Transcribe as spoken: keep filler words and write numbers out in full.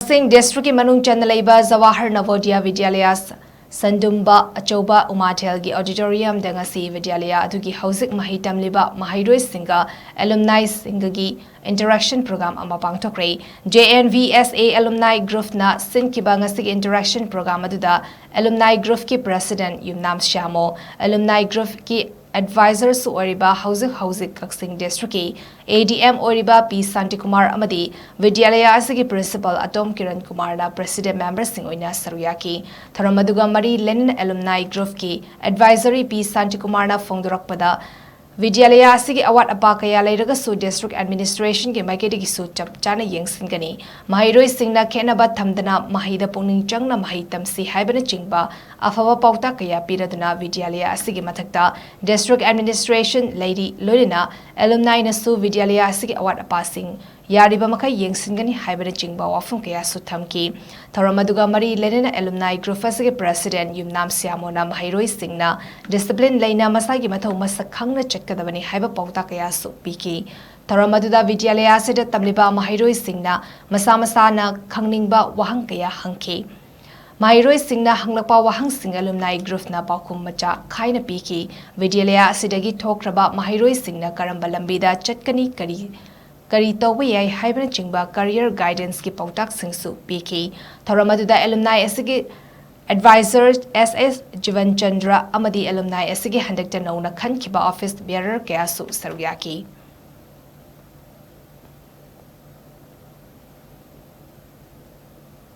ꯀꯛꯆꯤꯡ ꯗꯤꯁꯇ꯭ꯔꯤꯛꯀꯤ ꯃꯅꯨꯡ ꯆꯟꯅ ꯂꯩꯕ ꯖꯋꯥꯍꯔ ꯅꯚꯣꯗꯤꯌꯥ ꯕꯤꯗ꯭ꯌꯥꯂꯌꯥ ꯁꯟꯗꯨꯝꯕ ꯑꯆꯧꯕ ꯎꯃꯥꯊꯦꯜꯒꯤ ꯑꯣꯗꯤꯇꯣꯔꯤꯌꯝꯗ ꯉꯁꯤ ꯕꯤꯗ꯭ꯌꯥꯂꯌꯥ ꯑꯗꯨꯒꯤ ꯍꯧꯖꯤꯛ ꯃꯍꯩ ꯇꯝꯂꯤꯕ ꯃꯍꯩꯔꯣꯏꯁꯤꯡꯒ ꯑꯦꯂꯨꯝꯅꯥꯏꯁꯤꯡꯒꯒꯤ ꯏꯟꯇꯔꯦꯛꯁꯟ ꯄ꯭ꯔꯣꯒ꯭ꯔꯥꯝ ꯑꯃ ꯄꯥꯡꯊꯣꯛꯈ꯭ꯔꯦ꯫ J and V S A alumni ꯒ꯭ꯔꯨꯞꯅ ꯁꯤꯟꯈꯤꯕ ꯉꯁꯤꯒꯤ ꯏꯟꯇꯔꯦꯛꯁꯟ ꯄ꯭ꯔꯣꯒ꯭ꯔꯥꯝ ꯑꯗꯨꯗ ꯑꯦꯂꯨꯝꯅꯥꯏ ꯒ꯭ꯔꯨꯞꯀꯤ ꯄ꯭ꯔꯦꯁꯤꯗꯦꯟꯠ ꯌꯨꯝꯅꯥꯝ ꯁ꯭ꯌꯥꯃꯣ, ꯑꯦꯂꯨꯝꯅꯥꯏ ꯒ꯭ꯔꯨꯞꯀꯤ ꯑꯦꯗꯚꯥꯏꯖꯔꯁꯨ ꯑꯣꯏꯔꯤꯕ ꯍꯧꯖꯤꯛ ꯍꯧꯖꯤꯛ ꯀꯛꯆꯤꯡ ꯗꯤꯁꯇ꯭ꯔꯤꯛꯀꯤ ꯑꯦ ꯗꯤ ꯑꯦꯝ ꯑꯣꯏꯔꯤꯕ ꯄꯤ ꯁꯥꯟꯇꯤꯀꯨꯃꯥꯔ ꯑꯃꯗꯤ ꯕꯤꯗ꯭ꯌꯥꯂꯌꯥ ꯑꯁꯤꯒꯤ ꯄ꯭ꯔꯤꯟꯁꯤꯄꯜ ꯑꯇꯣꯝ ꯀꯤꯔꯟ ꯀꯨꯃꯥꯔꯅ ꯄ꯭ꯔꯦꯁꯤꯗꯦꯟꯠ ꯃꯦꯝꯕꯔꯁꯤꯡ ꯑꯣꯏꯅ ꯁꯔꯨꯛ ꯌꯥꯈꯤ꯫ ꯊꯧꯔꯝ ꯑꯗꯨꯒ ꯃꯔꯤ ꯂꯩꯅꯅ ꯑꯦꯂꯨꯝꯅꯥꯏ ꯒ꯭ꯔꯨꯞꯀꯤ ꯑꯦꯗꯚꯥꯏꯖꯔꯤ ꯄꯤ ꯁꯥꯟꯇꯤꯀꯨꯃꯥꯔꯅ ꯐꯣꯡꯗꯣꯔꯛꯄꯗ, ꯕꯤꯗ꯭ꯌꯥꯂꯌꯥ ꯑꯁꯤꯒꯤ ꯑꯋꯥꯠ ꯑꯄꯥ ꯀꯌꯥ ꯂꯩꯔꯒꯁꯨ ꯗꯤꯁꯇ꯭ꯔꯤꯛ ꯑꯦꯗꯃꯤꯅꯤꯁꯇ꯭ꯔꯦꯁꯟꯒꯤ ꯃꯥꯏꯀꯩꯗꯒꯤꯁꯨ ꯆꯞ ꯆꯥꯅ ꯌꯦꯡꯁꯤꯟꯒꯅꯤ꯫ ꯃꯍꯩꯔꯣꯏꯁꯤꯡꯅ ꯈꯦꯠꯅꯕ ꯊꯝꯗꯅ ꯃꯍꯩꯗ ꯄꯨꯛꯅꯤꯡ ꯆꯪꯅ ꯃꯍꯩ ꯇꯝꯁꯤ ꯍꯥꯏꯕꯅꯆꯤꯡꯕ ꯑꯐꯕ ꯄꯥꯎꯇꯥꯛ ꯀꯌꯥ ꯄꯤꯔꯗꯨꯅ ꯕꯤꯗ꯭ꯌꯥꯂꯌꯥ ꯑꯁꯤꯒꯤ ꯃꯊꯛꯇ ꯗꯤꯁꯇ꯭ꯔꯤꯛ ꯑꯦꯗꯃꯤꯅꯤꯁꯇ꯭ꯔꯦꯁꯟ ꯂꯩꯔꯤ, ꯂꯣꯏꯅꯅ ꯑꯦꯂꯨꯝꯅꯥꯏꯅꯁꯨ ꯕꯤꯗ꯭ꯌꯥꯂꯌꯥ ꯑꯁꯤꯒꯤ ꯑꯋꯥꯠ ꯑꯄꯥꯁꯤꯡ ꯌꯥꯔꯤꯕ ꯃꯈꯩ ꯌꯦꯡꯁꯤꯟꯒꯅꯤ ꯍꯥꯏꯕꯅꯆꯤꯡꯕ ꯋꯥꯐꯝ ꯀꯌꯥꯁꯨ ꯊꯝꯈꯤ꯫ ꯊꯧꯔꯝ ꯑꯗꯨꯒ ꯃꯔꯤ ꯂꯩꯅꯅ ꯑꯦꯂꯨꯝꯅꯥꯏ ꯒ꯭ꯔꯨꯞ ꯑꯁꯤꯒꯤ ꯄ꯭ꯔꯦꯁꯤꯗꯦꯟꯠ ꯌꯨꯝꯅꯥꯝ ꯁ꯭ꯌꯥꯃꯣꯅ ꯃꯍꯩꯔꯣꯏꯁꯤꯡꯅ ꯗꯤꯁꯤꯄ꯭ꯂꯤꯟ ꯂꯩꯅ ꯃꯁꯥꯒꯤ ꯃꯊꯧ ꯃꯁꯛ ꯈꯪꯅ ꯆꯠꯀꯗꯕꯅꯤ ꯍꯥꯏꯕ ꯄꯥꯎꯇꯥꯛ ꯀꯌꯥꯁꯨ ꯄꯤꯈꯤ꯫ ꯊꯧꯔꯝ ꯑꯗꯨꯗ ꯕꯤꯗ꯭ꯌꯥꯂꯌꯥ ꯑꯁꯤꯗ ꯇꯝꯂꯤꯕ ꯃꯍꯩꯔꯣꯏꯁꯤꯡꯅ ꯃꯁꯥ ꯃꯁꯥꯅ ꯈꯪꯅꯤꯡꯕ ꯋꯥꯍꯪ ꯀꯌꯥ ꯍꯪꯈꯤ꯫ ꯃꯍꯩꯔꯣꯏꯁꯤꯡꯅ ꯍꯪꯂꯛꯄ ꯋꯥꯍꯪꯁꯤꯡ ꯑꯦꯂꯨꯝꯅꯥꯏ ꯒ꯭ꯔꯨꯞꯅ ꯄꯥꯎꯈꯨꯝ ꯃꯆꯥ ꯈꯥꯏꯅ ꯄꯤꯈꯤ꯫ ꯕꯤꯗ꯭ꯌꯥꯂꯌꯥ ꯑꯁꯤꯗꯒꯤ ꯊꯣꯛꯈ꯭ꯔꯕ ꯃꯍꯩꯔꯣꯏꯁꯤꯡꯅ ꯀꯔꯝꯕ ꯂꯝꯕꯤꯗ ꯆꯠꯀꯅꯤ, ꯀꯔꯤ, ꯀꯔꯤ ꯇꯧꯕ ꯌꯥꯏ ꯍꯥꯏꯕꯅꯆꯤꯡꯕ ꯀꯔꯤꯌꯔ ꯒꯥꯏꯗꯦꯟꯁꯀꯤ ꯄꯥꯎꯇꯥꯛꯁꯤꯡꯁꯨ ꯄꯤꯈꯤ꯫ ꯊꯧꯔꯝ ꯑꯗꯨꯗ ꯑꯦꯂꯨꯝꯅꯥꯏ ꯑꯁꯤꯒꯤ ꯑꯦꯗꯚꯥꯏꯖꯔ ꯑꯦꯁ ꯑꯦꯁ ꯖꯤꯕꯟ ꯆꯟꯗ꯭ꯔ ꯑꯃꯗꯤ ꯑꯦꯂꯨꯝꯅꯥꯏ ꯑꯁꯤꯒꯤ ꯍꯟꯗꯛꯇ ꯅꯧꯅ ꯈꯟꯈꯤꯕ ꯑꯣꯐꯤꯁ ꯕꯤꯌꯔꯔ ꯀꯌꯥꯁꯨ ꯁꯔꯨꯛ ꯌꯥꯈꯤ꯫